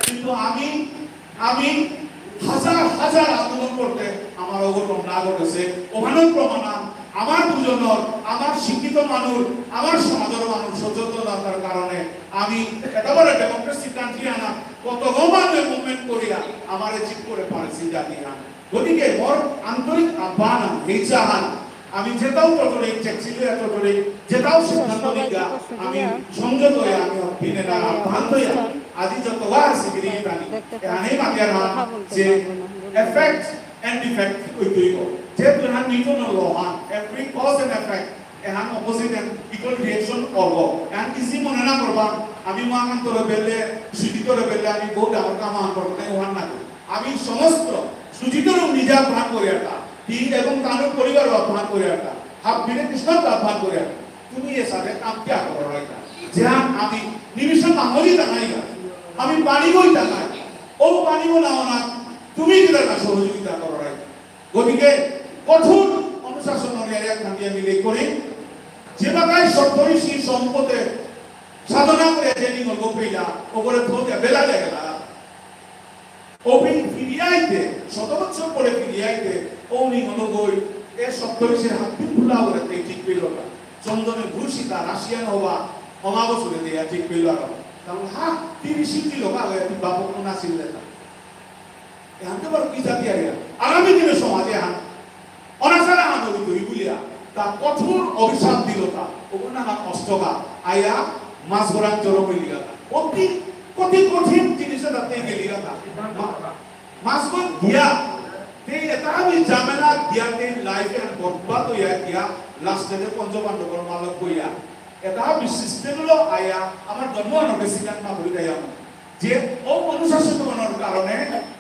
কিন্তু আমি আমি হাজার হাজার আন্দোলন করতে আমার অঘটন না ঘটেছে। ওখানেও প্রমাণ আন, আমার বুঝনর, আমার শিক্ষিত মানুষ, আমার সমাজের মানুষ সচেতনতার কারণে আমি একেবারে ডেমোক্রেসি কান্ট্রি আনা কত মানুষ মুভমেন্ট করিয়া আমার জিত করে পারেছি জাতি আন। গতিকে মোর আন্তরিক আহ্বান আন, হেইচা আন, আমি যেটাও চটরে, চেকচিলিয়া চটরে, যেটাও সিদ্ধান্ত নিগা, আমি সংযত হয়ে আমি অপিনে না আহ্বান হইয়া, আজি যত বার সিগিরি তানি, এহানে মাতিয়া না যে এফেক্ট এন্ড ডিফেক্ট ওই দুই গো। যে তুই হান নিউটন ল হান, every cause and effect, এহান অপোজিট এন্ড ইকুয়াল রিয়াকশন করব। এহান ইজি মনে না করবা, আমি মহাকান্তরে বেলে, সুজিতরে বেলে, আমি বহুত ডাঙর কাম আন করতে ওহান না করি। আমি সমস্ত সুজিতর নিজে আহ্বান করে একটা, তি এবং তার পরিবার আহ্বান করে একটা, হাবিরে কৃষ্ণকে আহ্বান করে একটা। তুমি এসাদে কাম কিয়া করো রাইতা? যেহান আমি নিমিষে মাঙলি টাঙাইগা, আমি পানি বই টাঙাই, ও পানি বই নাও না, তুমি কিতার সহযোগিতা করো রাইতা? গতিকে কঠোর অনুশাসন এরিয়া খান্দিয়া মিলে করি, যে বাগায় সপ্তর্ষি সম্পদে সাধনা করে যে নিঙল পেইলা, ওপরে থোকে বেলা গেলা। ওপেই ফিরিয়া আইতে, শত বছর পরে ফিরিয়া আইতে, ও নিঙল গই, এ সপ্তর্ষির হাত দিন ভুলা ওরে তে ঠিক পেল না। চন্দনে ভূষিতা রাশিয়ান হবা, হবা বছরে দেয়া ঠিক পেল আর। তাহলে হা, তিরিশ ইঞ্চি লোক আগে তুই বাপক না ছিল না। এহানতে বড় কি জাতি আইয়া? আগামী দিনে সমাজে হান অনাচার আহান হইতো, ইগুলিয়া তা কঠোর অভিশাপ দিল তা। ওগুলো না অষ্টকা আয়া মাছ ভরান জড়ো হইলিগা তা। অতি, অতি কঠিন জিনিসে তাতে গেলিগা তা। মা-, মাছ ভর দিয়া, তে এটা আমি ঝামেলা দিয়া, তে লাইফে বরবাদ হইয়া দিয়া, লাস্টে যে পঞ্চপাণ্ডবর মালক হইয়া। এটা আমি সিস্টেম হলো আয়া, আমার জন্ম আনো বেশি গান না বলি দেয় আমার। যে ও অনুশাসিত মনর কারণে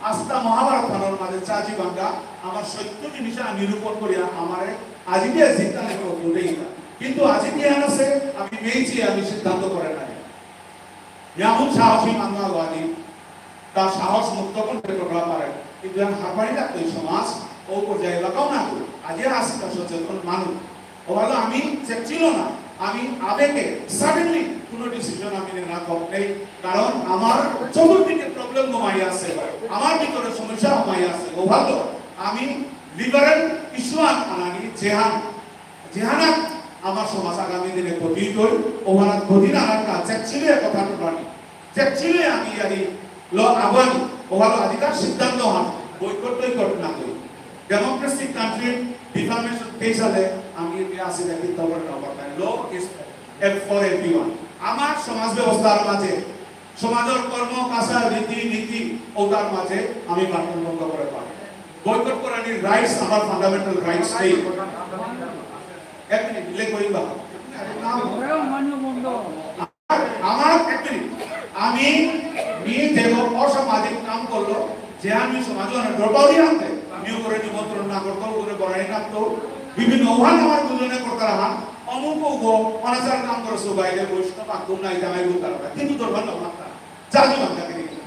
আস্তা মহাভারত খানর মাঝে চাজি বাঙ্গা আমার সত্য জিনিস আমি নিরূপণ করিয়া আমারে আজি দিয়ে জিততে হবে উঠেই না। কিন্তু আজি কি আছে আমি মেইছি আমি সিদ্ধান্ত করে নাই। যেমন সাহসী মানুষ আলো আজি তার সাহস মুক্ত করতে টোকরা পারে, কিন্তু এখন হারপানি লাগতো এই সমাজ ও পর্যায়ে এলাকাও না করি। আজি আসি তার সচেতন মানুষ। ওভাবে আমি চেক ছিল না, আমি আবেগে সাডেনলি কোনো ডিসিশন আমি নেনা কম নেই, কারণ আমার চতুর্দিকে প্রবলেম ঘুমাই আছে, আমার ভিতরে সমস্যা ঘুমাই আছে। ওভাবে আমি লিবারেল ইস্যু আনানি যেহান, যেহানা আমার সমাজ আগামী দিনে গতি হই, ওভাবে গতি না রাখা চেক ছিল কথা টুকানি। Actually আমি ইয়ারি ল আগুয়ানি, ওভাবে অধিকার সিদ্ধান্ত হান, বয়কট টয়কট না করি। ডেমোক্রেসি কান্ট্রি ডিফামেশন কেস আলে আমি এটি আসি দেখি তবর না পারতাম। Law is for everyone। আমার সমাজ ব্যবস্থার মাঝে, সমাজের কর্ম, কাছা, রীতি, নীতি, ওটার মাঝে আমি বার্তন বন্ধ করে পারি। বয়কট করানির রাইটস আমার ফান্ডামেন্টাল রাইটস নেই। এক মিনিট, লে করি বা। আমার এক মিনিট, আমি মি দেব অসামাজিক কাম করলো, যে আমি সমাজ মানে দরবারি আনতে, নিয়োগ করে নিমন্ত্রণ না করতো, করে বড়াই না তো, বিভিন্ন ওহান আমার দুজনে করতে রাখা, অমুক ও গো, অনাচার কাম করে সবাই রে, বৈষ্ণব আগুন নাই, জামাই বলতে পারবে, কিন্তু দরবার না মারতা, জানি মারতা কে দেখি।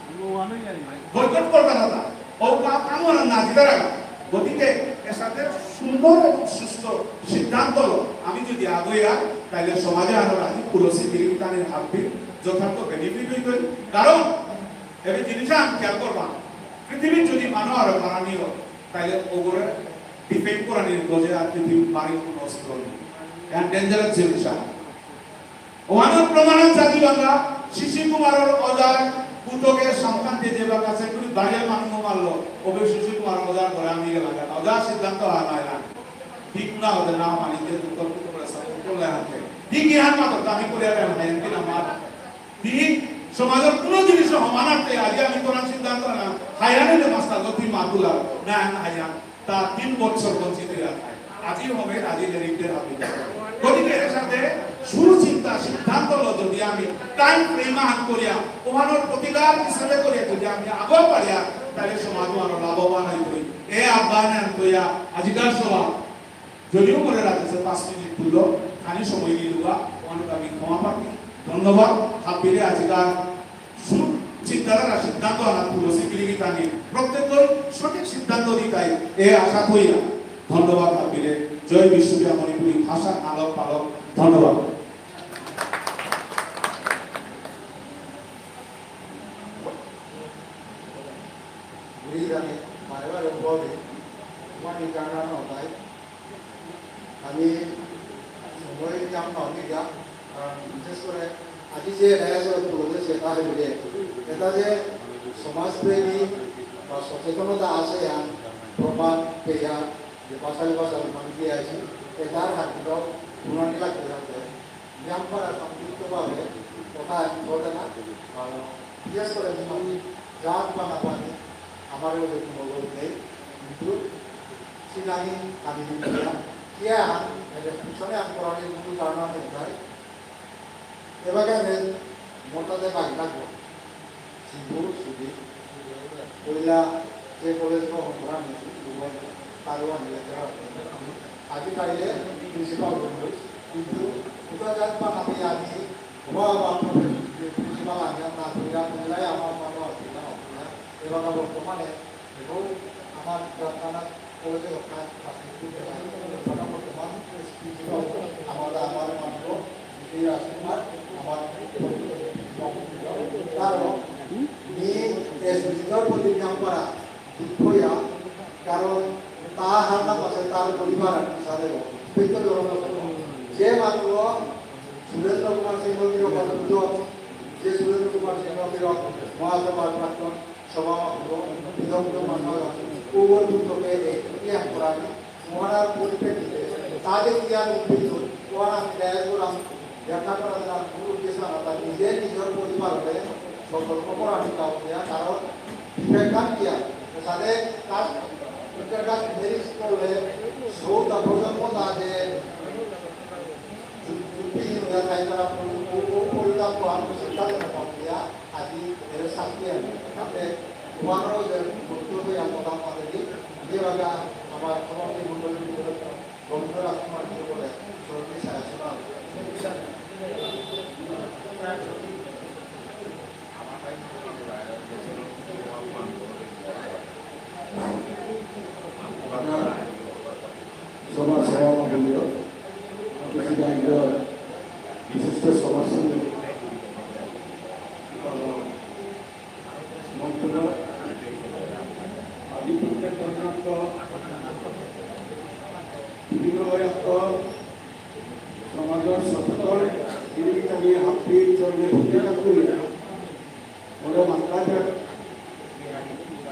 বয়কট করতে রাখা, ও কাম কাম ওরা না দিতে রাখা। গতিকে এর সাথে সুন্দর এবং সুস্থ সিদ্ধান্ত লো, আমি যদি আগুয়া, তাহলে সমাজে আরো রাজি পুলসি গিরি গিথানির হাব্বি যথার্থ বেনিফিট হইতই। কারণ এবে জিনিস আমি খেয়াল করবা, পৃথিবীর যদি মানু আরো বাড়ানি হয়, তাহলে ওগুলো ডিফেন্ড করানির গজে আর পৃথিবীর বাড়ি কোনো অস্ত্র নেই। এখন ডেঞ্জারাস জিনিস আর ওহানর প্রমাণ চাঁদি বাংলা, শিশির কুমারর অজার পুতকে সংখ্যান্তে যে বাংলা সেগুলি বাড়ির মানুষ মারলো, ওবে শিশির কুমার অজার ঘরে আমি গেলাম। অজার সিদ্ধান্ত হার মাইলাম। ঠিক না হতে না মানি যে দুঃখ দুঃখ করে সাপোর্ট করলে হাতে। ঠিক ইহান মাত্র আমি করে আর হায়ান কিনা মার। ঠিক সমাজের কোনো জিনিস সমানার্থে আজ আমি করার সিদ্ধান্ত না, হায়ানে যে মাস্টার গতি মাতুলা, না হায়ান। তা তিন বছর বঞ্চিত হইয়া থাকে। আজি হবে, আজি লেরিকদের হবে। গতিকে এর সাথে সুচিন্তা, সিদ্ধান্ত লো যদি আমি টাইম ফ্রেম আহান করিয়া, ওহানর প্রতিকার হিসাবে করিয়া যদি আমি আগুয়া পারিয়া, তাহলে সমাজ আরো লাভবান হইতই। এ আহ্বান আন করিয়া আজিকার সভা, যদিও করে রাখেছে পাঁচ মিনিট তুলো, খানি সময় নিয়ে দেওয়া, ওহানকে আমি ক্ষমা প্রার্থী। ধন্যবাদ। হাবিরে আজিকার সুচিন্তাধারা সিদ্ধান্ত আনা পুরো সিকিউরিটি টানি প্রত্যেক সঠিক সিদ্ধান্ত দিতাই এ আশা করি না। ধন্যবাদ হাবিরে। জয় বিষ্ণুপ্রিয়া মণিপুরী ভাষা আলোক পালক। ধন্যবাদ। বুড়ি জানে বারে বারে বলে তোমার এই গান না তাই আমি সময় নিলাম না অনেক যা, কারণ বিশেষ করে আজি যে এলাকা করে তুলে সেটা হইলে এটা যে সমাজপ্রেমী বা সচেতনতা আছে আর প্রমাণ পেয়া যে বাসায় বাসায় মানুষ দিয়ে আছে এটার হাত দিলেও গুণানি লাগতে লাগতে নিয়ম করা সংক্ষিপ্তভাবে কথা আমি ঘটনা বিশেষ করে জাত বা না পানি আমারও যে কোনো লোক নেই, কিন্তু সিনানি আমি দিলাম। কিয়া এটা পিছনে আমি করার মূল কারণ আমি দেখাই। এবারে আমি মোটাতে বাকি থাকবো। শিবু, সুবি, পয়লা যে কলেজ গ্রহণ করা হয়েছে, তারও আমি লেকচারার। আজি কাইলে প্রিন্সিপাল হইল, কিন্তু কোথাও যাক বা আমি আমি বাবা বাবা প্রিন্সিপাল আমি না কইরা কইলাই আমার মনে অসুবিধা হবে না। এবার বর্তমানে এবং আমার প্রার্থনা কলেজে রক্ষা বর্তমান প্রিন্সিপাল আমার আমার মাত্র এই রাজকুমার আমার কারণ মি এস বিদ্যার প্রতি নিয়ম করা দুঃখয়া, কারণ তা হান্না পাশে তার পরিবার আর কি সাথে পেতে যে মানুষ সুরেন্দ্র কুমার সিংহ গিরক, যে সুরেন্দ্র কুমার সিংহ গিরক মহাসভার প্রাক্তন সভাপতি, বিদগ্ধ মানুষ, উভয় পুস্তকে এই ইতিহাস করানি মহানার পরিপ্রেক্ষিতে তাদের ইতিহাস উদ্ভিদ মহানার ন্যায় করাম ব্যাখ্যা করা যারা মূল উদ্দেশ্য না, তার নিজের নিজের পরিবারকে সতর্ক করা নিতে হবে, কারণ বিবেকান দিয়া তাদের কাজ, তাদের কাজ মেরিট করলে সৌতা প্রজন্ম তাদের যুক্তি হয়ে যায়, তারা পরি-, পরি-, পরিণাম গ্রহণ করছে, তাদের প্রক্রিয়া আদি এর শাস্তি আনে। তাতে তোমারও যে বক্তব্য আর কথা আমাদের যে বাগা আমার সমাজের মণ্ডলী সমাজ সেবা মণ্ডলীয় বিশিষ্ট সমাজসেবী মন্ত্রী আদি প্রত্যেক ধর্মাত্ম বিভিন্ন বয়াত্ম সমাজর সচেতন, তিনি আমি হাব্বি চরণে ভূমিকা করি। ওরা মাতলাতে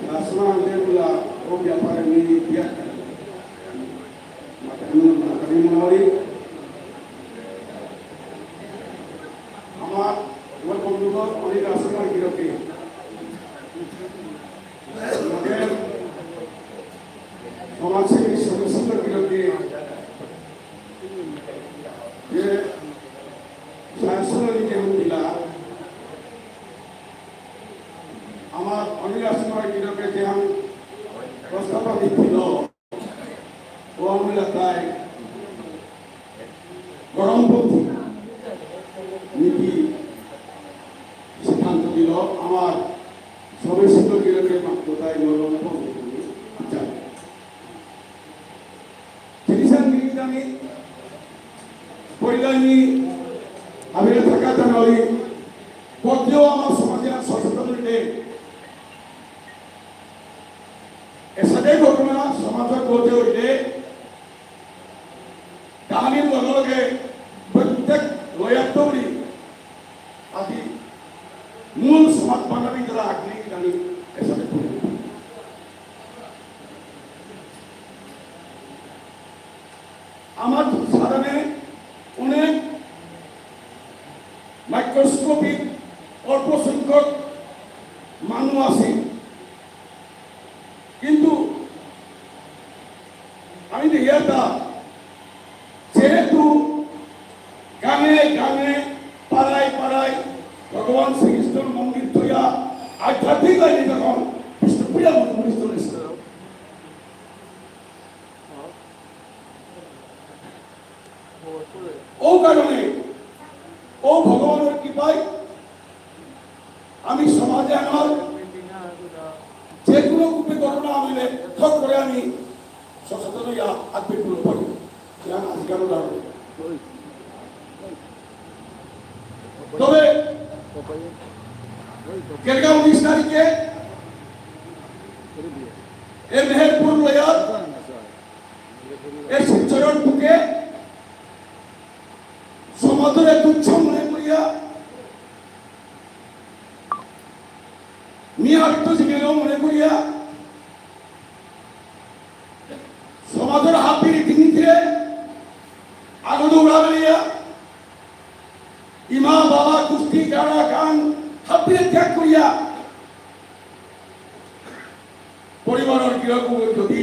রাসনা আন্দে বুলা ও ব্যাপারে মি ব্যাখ্যা। মাতানি, মাতানি মনারি। আমার, আমার বন্ধুগণ অনেক আসনা গিরকে। আমাদের সমাজসেবী সদস্যদের বিরুদ্ধে যে শাসন দিতে হচ্ছিল, আমার অনিল রাজকুমার গিরকে যে আমি প্রস্তাব দিচ্ছিল, ও আমি তাই গরমপন্থী নীতি সিদ্ধান্ত দিল, আমার সদস্য গিরকে মাত্র তাই গরমপন্থী। আচ্ছা। জিনিসের নিরিট আমি আমি, আমি থাকা জানাই, কতিও আমার সমাজে আর সচেতন হইলে, এসাদে ঘটনা সমাজত ঘটে হইলে, তাহানির লগে লগে প্রত্যেক লয়াত্তরি আজি মূল সমাজ বানাবি তারা আগ্নি জানি এসাদে করে। আমার সাধারণে অনেক মাইক্রোস্কোপিক অল্প সংখ্যক মানুষ আছে, কিন্তু আমি দেখিয়াতা যেহেতু গাঙে গাঙে পাড়ায় পাড়ায় ভগবান শ্রীকৃষ্ণর মন্দির থইয়া আধ্যাত্মিক লাইনে যখন বিষ্ণুপ্রিয়া মন্দির চলেছে, ও কারণে ও ভগবানের কৃপায় আমি সমাজে আমার যে কোনো রূপে ঘটনা আমি ঠক করে আমি সচেতন হইয়া আগবে তুলে পারি। ইয়ান আজকাল দাঁড়ানো। তবে গেলগা উনিশ তারিখে এ মেহেরপুর লয়ার এ শিলচরর বুকে সমাজরে তুচ্ছ মনে করিয়া, নিয়াত্ত জীবন মনে করিয়া, সমাজর হাবি রীতিনীতিরে আগুন উড়া বেলিয়া, ইমা বাবা কুস্তি গাড়া গান হাবিরে ত্যাগ করিয়া, পরিবারর গৃহকর্ম যদি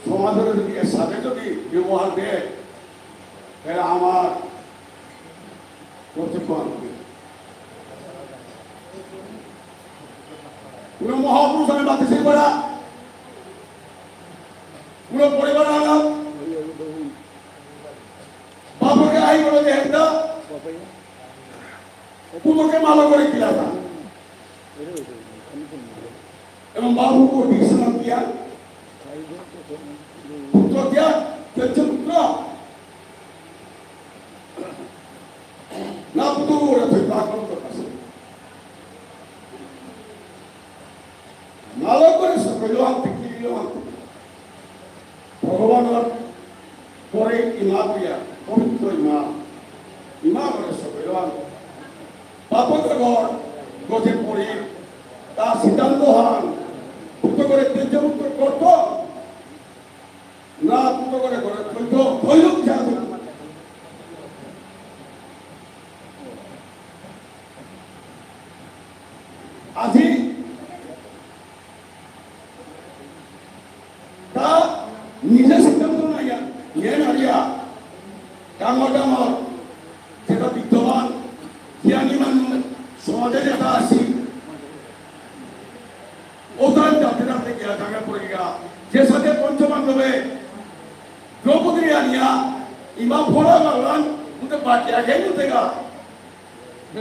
সমাজর যদি এর সাথে যদি ব্যবহার দেয়, তাহলে আমার কর্তব্য আসবে। কোনো মহাপুরুষ আমি মাতিছি করা, কোনো পরিবার আলাপ, বাপকে আই বলে যে একটা পুতকে মালা করে দিলা তা। এবং বাবু কো বিষ্ণু দিয়া পুত্র দিয়া, তেজ পুত্র। না পুত্র ওরা তো পাগল তো আছে। মালা করে সকল আনতে কিরিল আনতে। ভগবানর পরে ইমা দিয়া, পবিত্র ইমা। ইমা করে সকল আনতে। বাপকর গজে পড়ি, তা সিদ্ধান্ত হান, পুত্র করে তেজ পুত্র করত, না পুত্র করে করে থইত, থইলুক যাবে। আজি তা নিজে সিদ্ধান্ত না ইয়া, ইয়ে না ইয়া, ডাঙর ডাঙর যেটা বিদ্যমান, জ্ঞানী মানুষ, সমাজে যেটা আছি, ওটার যাতে যাতে গিয়া জায়গা পড়ে গিয়া, যে সাথে পঞ্চপাণ্ডবে দ্রৌপদী আনিয়া, ইমা ফোড়া মারলাম, উঠে বাকি আগে নিতে গা।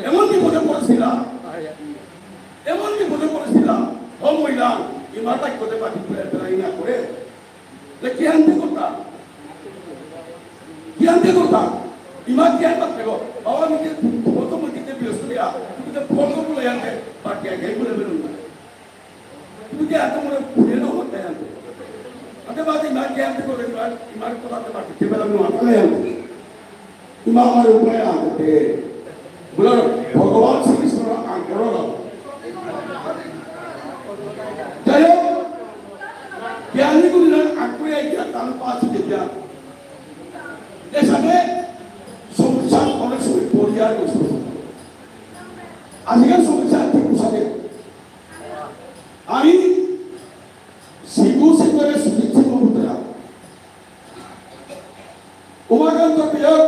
এমন বিপদে পড়েছিলাম, এমন বিপদে পড়েছিলাম, হম হইলাম, ইমার বাক্যতে বাকি বেড়াই না করে, যে কি আনতে করতাম? কি আনতে করতাম? ইমা কি আনতে করো? বাবা নিজে ফটো মুখে ব্যস্ত হইয়া, তুমি তো ফটো বলে আনতে, বাকি আগে বলে বেরোন না। তুমি কি আনতে মনে ভুলে না হতে আনতে? আনতে বাদে ইমা কি আনতে করো? ইমা, ইমার কথা তো বাকি, কে বেলা নো আনতে আনতে। ইমা আমার উপায় আনতে। বুলে, ভগবান শ্রীকৃষ্ণ আগ্রহ। যাই হোক, জ্ঞানী গুণীজন আগ্রহে গিয়া তার পাশে গিয়া। এসাদে সমস্যা অনেক সময় পরিহার করতে। আজিকার সমস্যা ঠিক বুঝাবে। আমি শিবু শিবরে সুজিত সিংহ মুদ্রা। উমাকান্ত বিয়োগ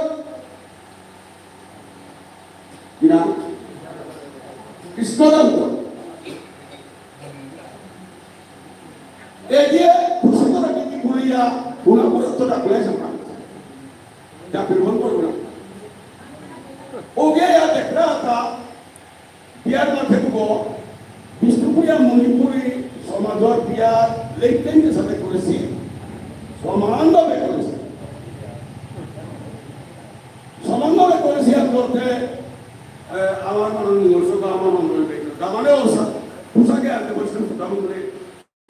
কি নাম? কৃষ্ণকান্ত। এগিয়ে খুশি করে কি বলিয়া, উনা পর্যন্ত ডাকুলাই সামনে। ডাকুল বন্ধ করবো না। ওগে ইয়া দেখ রা থা, বিয়ার মাঝে তো বিষ্ণুপ্রিয়া মণিপুরী সমাজর বিয়ার লেনদেন হিসাবে করেছি। সমানভাবে মতে, এ, আমার মনে হয় মঙ্গল সভা, আমার মনে হয় বেকার। দামানে ওর সা-, পোশাকে আনতে বলছিল,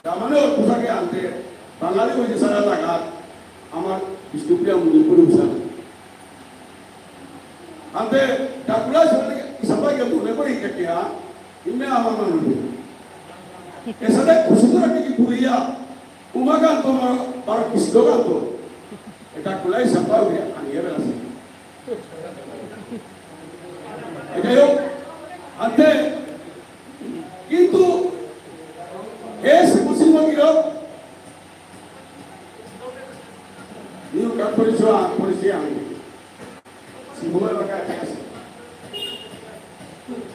দামানে ওর পোশাকে আনতে, বাঙালি ওই যে সারা জায়গা, আমার বিষ্ণুপ্রিয়া মণিপুরী পোশাক। আনতে, ডাকুলা সবাই, সবাই গেল, মনে করি কেটিয়া, ইমে আমার মনে হয়। এসাদে খুশি করে কি পুরিয়া, উমাকান্ত আমার, বারো কৃষ্ণকান্ত। এটা কুলাই সাপা হয়ে আনিয়ে বেড়াছে। এটাই হোক, আনতে, কিন্তু এ শিবু সিংহ গিরক, নিউ কাঠ পরিচয়, পরিচয় আমি। শিবু এলাকা আছে।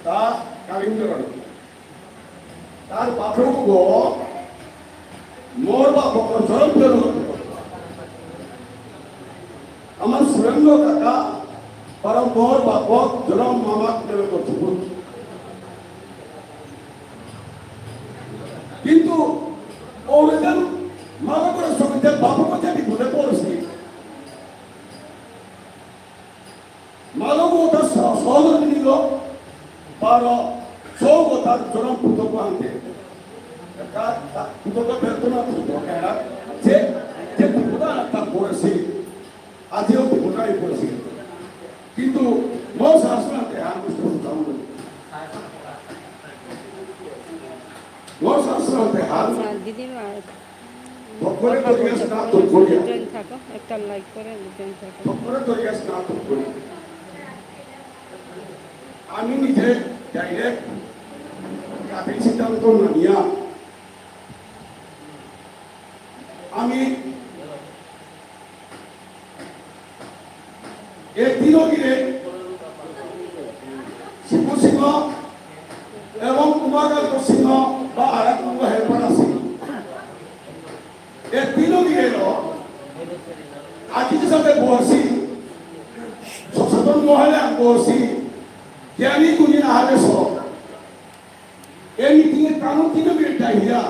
তা কালিন্দর। তার বাপক গো, মোর বাপক জরম জরম। আমার সুরেন্দ্র কাকা, বারো মোর বাপক জরম মামাক দেবে করতে। কিন্তু ওরেজন মামা করে সমিতে বাপক যদি ভুলে পড়ছি। মালব ও তার সহ-, সহধর্মিনী লোক, বারো চৌগ তার জনম পুতক আনতে। তার, তার পুতক বেতনা পুতক এরা, যে, যে পুতক তার পড়েছে, আজিও পুতক আমি পড়েছি। কিন্তু মোর শাসনাতে আর কিছু কথা বলবো। মোর শাসনাতে হার। আচ্ছা, দিদি মা, ভক্তরে করিয়াস না তো করিয়া। জয়েন থাকো, একটা লাইক করে জয়েন থাকো। ভক্তরে করিয়াস না তো করিয়া। আমি নিজে ডাইরেক্ট কাবিল সিদ্ধান্ত না নিয়া আমি এ তিনগিরে শিবু সিংহ এবং উমাকান্ত সিংহ বা আর এক নম্বর হেল্পার আছে। এ তিনগিরে আজি সাথে বসি, সচেতন মহলে বসি, জ্ঞানী গুণী আহারে সব। এ মিটিং এ কানুন তিনগিরে ডাহিয়া।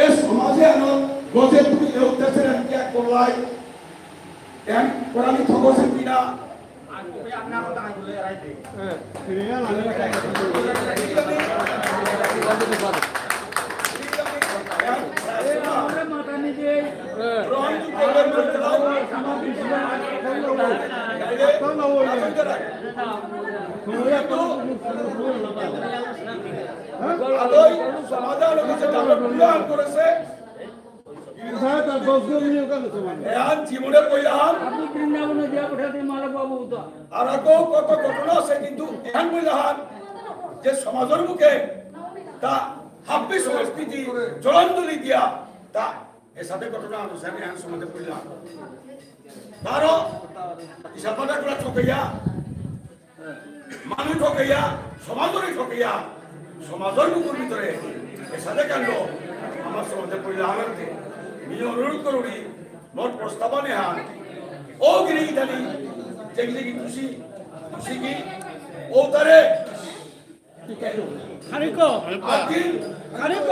এ সমাজে আনো গজে তুমি এ উদ্দেশ্যে আমি ত্যাগ করলাই। এন করানি খবর সে কিনা। আদৌ সমাধান হয়েছে, তারপর পূরণ করেছে। এহান জীবনে কইলাম। আপনি বৃন্দাবনে দিয়া পাঠাতে মালক বাবু তো। আর আগো কত ঘটনা আছে, কিন্তু এহান কইলাম যে সমাজের মুখে তা হাব্বি সংস্কৃতি জলাঞ্জলি দিয়া তা এসাদে ঘটনা আছে, আমি এহান সমাজে কইলাম। তারও হিসাব পাতা করে ঠকাইয়া মানু ঠকাইয়া, সমাজরে ঠকাইয়া, সমাজর মুখর ভিতরে এসাদে কাণ্ড আমার সমাজে পরিলা আনতে। মি অনুরোধ করুরি, মোর প্রস্তাবনে হান। ও গিরি গিথানি, যেগি যেগি খুশি, খুশি কি, ও তারে। খানিক। আদিন। খানিক।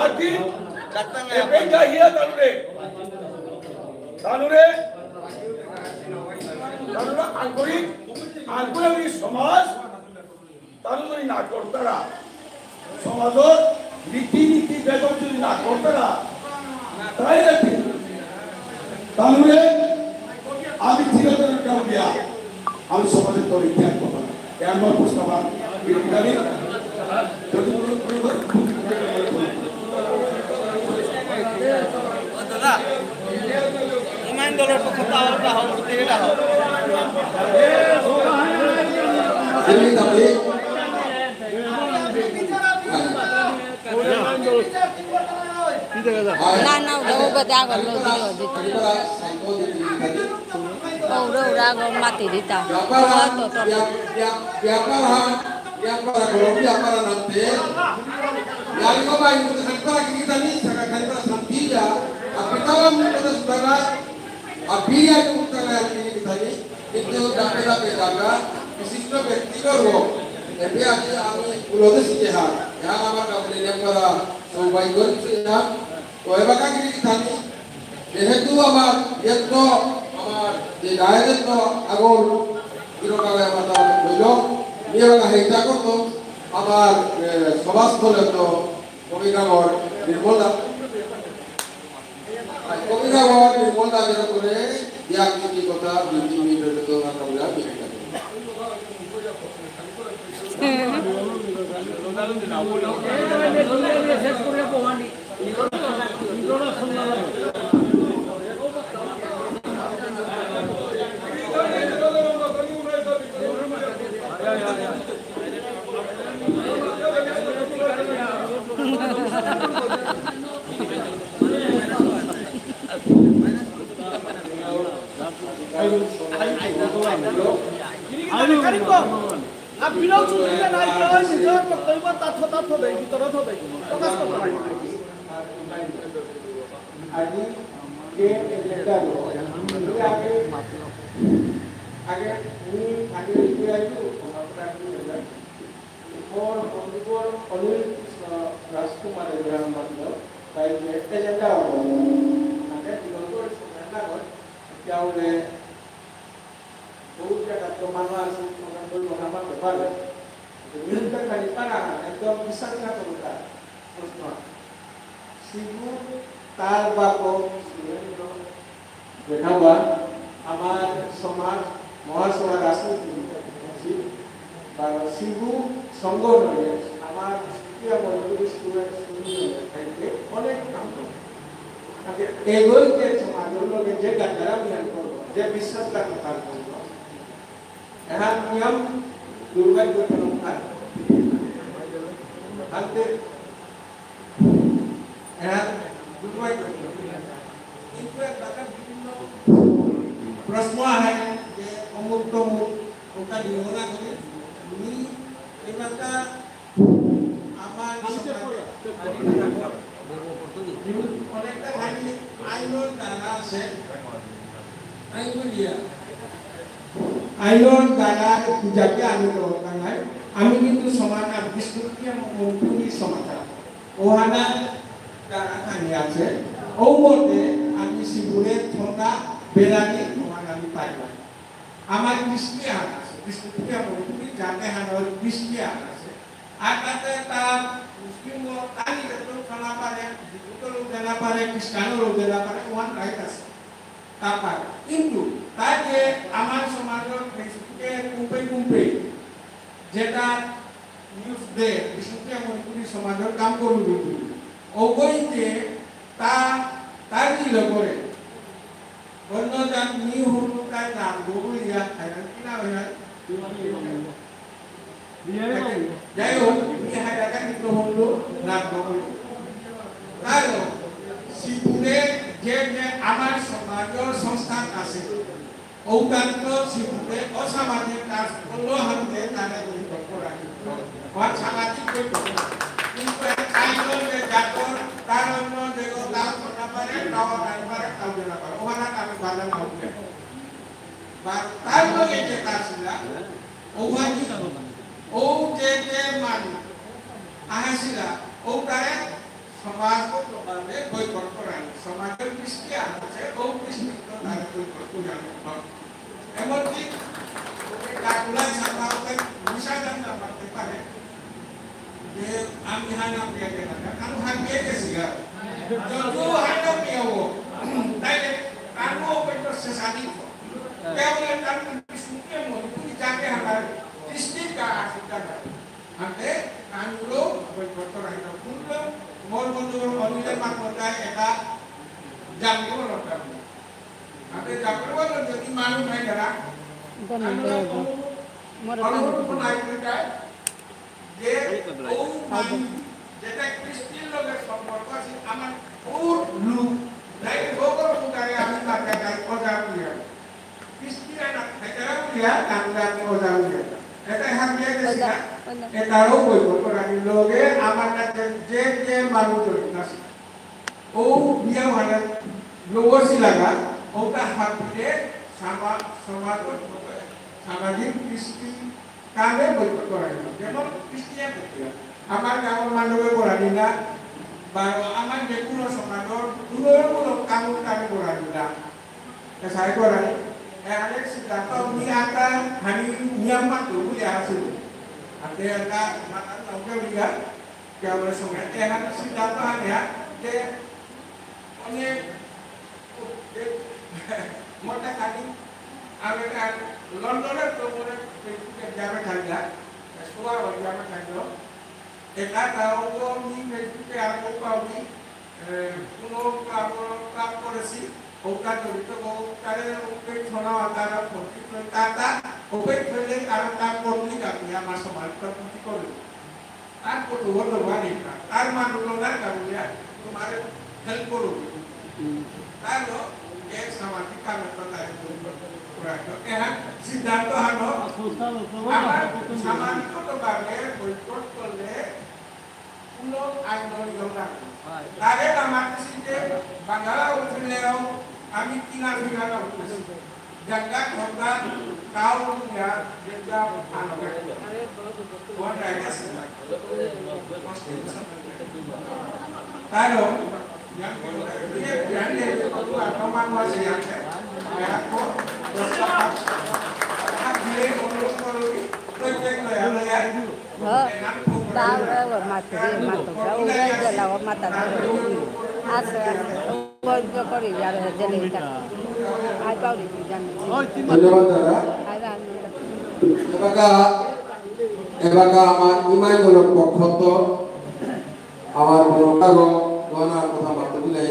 আদিন। এপেই যাহিয়া তানুরে। তানুরে। তানুরে আঙ্কুরি, আঙ্কুরি সমাজ, তানু যদি না করতারা, সমাজর রীতি নীতি বেদন যদি না করতারা, তাই তানুরে আমি চিরতরে কাউরিয়া, আমি সমাজে তোর ইতিহাস কথা। এ আমার প্রস্তাব আর বিরোধিতা নেই। যদি কোনো, কোনো, কোনো, ইমান দলর পক্ষ পাওয়ারটা হোক, টিকিটটা হোক। এই দাবি। না, না, ওটা ওকে দেখা করলো, দিও, দিতে। ওরা, ওরা আগো মাতি দিতা। ব্যাপার, তো, তো। ব্যাপ-, ব্যাপ-, ব্যাপার হান, ব্যাপার করো, ব্যাপার নাতে। ইয়ারিগো ভাই, মুঝে খানপারা কি কিতা নি, সাকা খানপারা শান্তি যা। আর পিতাও আমি কথা শুনতারা, আর বিরিয়া কি উঠতারা, আর কি কিতা নি। কিন্তু ডাকে ডাকে ডাকা, বিশিষ্ট ব্যক্তিবর্গ। এতে আজ আমি মূলত শিখে হার। এহান আমার কাছে নেমপারা সৌভাগ্য হচ্ছে না। তো এবাকা কি কিতা নি। যেহেতু আমার, যেহেতু আমার যে ডায়াজেট তো আগর গিরকালে মাতা হইল, নিয়ে হেইটা করতো আমার, এ, সভাস্থলে তো কবিগাঙর নির্মলদা। আর কবিগাঙর নির্মলদা যেন করে, ইয়ার কি কথা, দুই তিন মিনিট হইলে তো আমার কবিতা বিক্রি করে। আর বিরোধ চুক্তিতে নাই, কেউ নিজের বক্তব্য তার থ-, তার থ দেয়, ভিতরে থ দেয়, প্রকাশ করতে পারে। আজি যে এজেন্ডা, আগে, আগে, উনি আগে লিখে আইলো, ওর অনিল কৃষ্ণ রাজকুমার এবার মাত্র, তাই যে এজেন্ডা হলো, মানে, বিগত সময় না হয়, কেউ বহুত জায়গাত তো মানুষ আছে, ওখানে বলবো না, আমার ব্যাপারে। কিন্তু নিয়মটা খালি পারা না, একদম বিশ্বাস না করুন তার প্রশ্ন। শিবু তার বাপ সুরেন্দ্র যেখাবা আমার সমাজ মহাসভা রাজনীতি বা শিবু সংগঠনে আমার তৃতীয় মজুরি স্টুডেন্ট ইউনিয়ন থাকতে অনেক কাম করে। তাতে এগোই যে সমাজের লোকে যে গাদ্দারা বিহার করবো, যে বিশ্বাসটা প্রকাশ করবো, এহান নিয়ম দুর্ভাগ্যজনক হয়। আনতে এহান দুর্ভাগ্যজনক। কিন্তু এর বাদে বিভিন্ন প্রশ্ন আহে যে অমুক তমুক ওটা নির্মূল করে, তুমি এবাকা আমার সমাজে অনেকটা খালি আইনর দ্বারা আছে। আইন বুলিয়া। আইনর দ্বারা পূজাকে আমি তো নাই। আমি কিন্তু সমাজ আর বিষ্ণুপ্রিয়া মণিপুরী সমাজ। ওহানা দ্বারা খানি আছে। ও মতে আমি শিবুরে ঠোঁটা বেড়ানি ওহানা আমি পাই না। আমার কৃষ্টি আহান আছে, বিষ্ণুপ্রিয়া মণিপুরী জাতে হানর কৃষ্টি আহান আছে। আর তাতে তার মুসলিম ও তানি যত খানা পারে, হিন্দু লোক জানা পারে, খ্রিস্টান লোক জানা পারে, ওয়ান রাইট আছে। তার পারে। কিন্তু তাই যে আমার সমাজের Facebookএ কুম্পে কুম্পে যেটা নিউজ দে, বিষ্ণুপ্রিয়া মণিপুরী সমাজের কাম করুন। ওগই যে তা, তার কি করে? অন্য জাত নি হুরু তাই নাম গরু ইয়া খায়, কি নাম হয়? যাই হোক, নি হাজারটা কিন্তু হুরু নাম গরু। তাই হোক, শিবপুরে যে যে আমার সমাজের সংস্থান আছে, ঔদাত্ত শিবপুরে অসামাজিক কাজ করলো হাতে তারা বৈঠক করা। ওর সামাজিক বৈঠক। কিন্তু এক আইন যে জাতর, তার অন্য যে তাও করতে পারে, তাও করতে পারে, তাও দিতে পারে। ওখানে আমি বাধা না উঠে। বা তার লগে যে কাজ ছিল, ওখানে ও যে যে মানু আহেসিলা, ও তারে সমাজগতভাবে বৈকট করানি। সমাজের কৃষ্টি আছে, ও কৃষ্টিত্ব তারে বৈকট করানি। এমনকি ওকে ডাকুলাই সামনে ওকে নিষেধাজ্ঞা করতে পারে যে আমি হানা পেয়ে গেলাম, কারণ হারিয়ে গেছি আর। যদিও হানা পেয়ে ও, তাই কারণ ও কিন্তু শেষানি। কেবল তার শুনতে মনে তুমি যাকে আমার কৃষ্টির কা আসুক। হাতে কানুলো বৈকট করানি। শুনলো, মোর বন্ধু অনিলের মাত্র এটা জানতে পারলাম। হাতে জানতে পারলাম যদি মানুষ হয় যারা, আমরা অনুরোধ, অনুরোধ নাই করে যায় যে ও মানুষ যেটা কৃষ্টির লগে সম্পর্ক আছে, আমার ওর লোক, তাই খবর মুখারে আমি তাকে তাই অজা করিয়া। কৃষ্টিয়ান হাজারা বুলিয়া, কামদানি ওজা বুলিয়া। এটা হাবিয়া গেছি না? ওজা, ওজা। এটারও বই বই করানি লগে আমার কাছে যে যে মানুষ জড়িত আছে। ও বিয়া মানে লোগসি লাগা, ওটা হাবিয়ে সামা-, সমাজ, সামাজিক কৃষ্টি কামে বই বই করানি। যেমন কৃষ্টিয়ান বুলিয়া। আমার গাঁওর মানুষে করানি না, বা আমার যে কোনো সমাজর কোনো কোনো কামর কামে করানি না। সাই করাই, এ, আরে সিদ্ধান্ত মি আতা হানি নিয়ম মাত্র বুঝে আসিল। আতে আতা মাতার লগে লিগা, কে বলে সময়, এ, হানি সিদ্ধান্ত হানি হা, যে অনেক, এ, মোটা খালি, আমি তা লন্ডনে তো মনে Facebook-এ যাবে থাকলা, সোয়া হয়ে যাবে থাকলো। এটা তাও তো মি Facebook-এ আর কেউ পাওনি, এ, কোনো কাম, কাম করেছি, ওটা জড়িত, ও তারে ওকে ছড়া, তারা ভর্তি করে, তা, তা, ওকে ফেলে, তারা তার কর্মী যাবে, আমার সমাজ, তার ক্ষতি করে। তার কত বড় বাড়ি, তার মানুষ না, তার বলে, তোমার help করো। তার লো, এ সামাজিক কাম তো তাই করো। এহান সিদ্ধান্ত হানো, আমার সামাজিক তো বাড়ে, বয়কট করলে, কোনো আইন নিয়ম রাখবো। তারে আমার সিটে বাংলা উঠলেও আমি কিনা ফিরা না উঠেছি। জায়গা ঘরটা তাও নিয়া যেটা ভালো লাগে। তোমার জায়গা আছে না? তারও হ্যাঁ, তাহলে ওর মাথা দিয়ে মাথা উঠে, উঠে গেল, ওর মাথা ধরে উঠে। আস্তে আস্তে বন্ধ করে আর জেলে থাকে। আই পাউরি তুই জানিস। ধন্যবাদ দাদা। আই জানি। এবাকা, এবাকা আমার ইমাই দলর পক্ষত আমার বড় কারো দোয়ানার কথা মাত্র দিলে